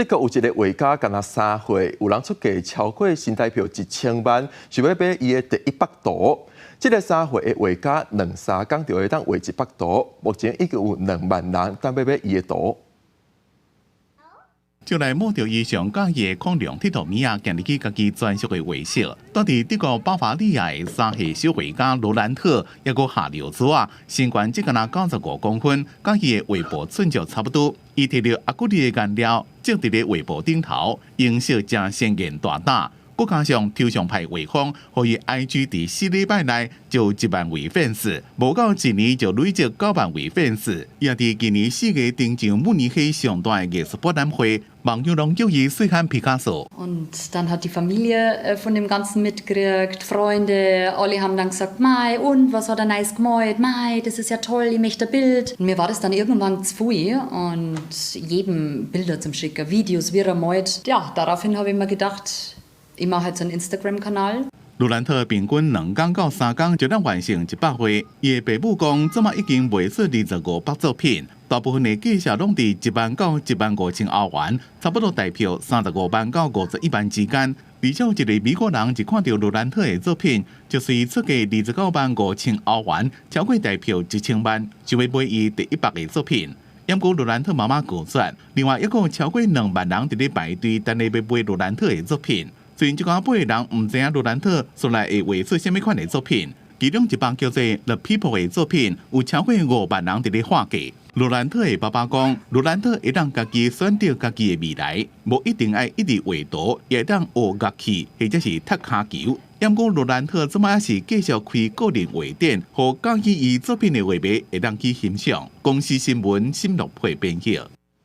德國有一個畫家，干焦3歲，有人出價超過新台票1000萬，想欲買伊的第一幅圖。這個三歲的畫家兩三工就會當畫一幅圖，目前已經有2萬人等欲買伊的圖。就來摸著伊上佮意的恐龍鐵頭物仔，建立起家己專屬的畫色。蹛佇德國巴伐利亞的3歲小畫家羅蘭特，猶閣下尿苴仔，身懸只干焦95公分，佮伊的畫布寸尺差不多。伊提著阿古麗的顏料，種佇咧畫布頂頭，顏色誠鮮豔大膽。閣加上抽象派畫風，予伊 IG 佇4禮拜內就1萬位粉絲，無夠一年就累積9萬位粉絲。也佇今年4月登場慕尼黑上大的藝術博覽會，網友攏叫伊細漢畢卡索。 Und dann hat die Familie von dem Ganzen mitgekriegt, Freunde, alle haben dann gesagt: „Mei, und was hat er Neues gemalt? Mei, das ist ja toll, ich möchte ein Bild.“ Und mir war das dann irgendwann zu viel und jedem Bilder zum Schicken, Videos, wie er malt. Ja, daraufhin habe ich mir gedacht, ich mache jetzt einen Instagram-Kanal. 羅蘭特平均2工到3工就能完成一幅畫。伊的爸母講，這馬已經賣出25幅作品，大部分的價數攏佇1萬到1萬5千歐元，差不多台票35萬到51萬之間。而且有一個美國人一看著羅蘭特的作品，就隨出價29萬5千歐元，超過台票1000萬，想欲買伊第一幅的作品。毋過羅蘭特媽媽拒絕。另外，猶閣有超過2萬人佇咧排隊等咧欲買羅蘭特的作品。雖然這寡買的人毋知影羅蘭特紲來會畫出啥物款的作品，其中一幅叫做《The People》的作品，有超過5萬人佇咧喊價。羅蘭特的爸爸講，羅蘭特會當家己選擇家己的未來，無一定愛一直畫圖，也會當學樂器或者是踢跤球。毋過羅蘭特這馬猶是繼續開個人畫展，予佮意伊作品的畫迷會當去欣賞。公視新聞，新樂配編譯。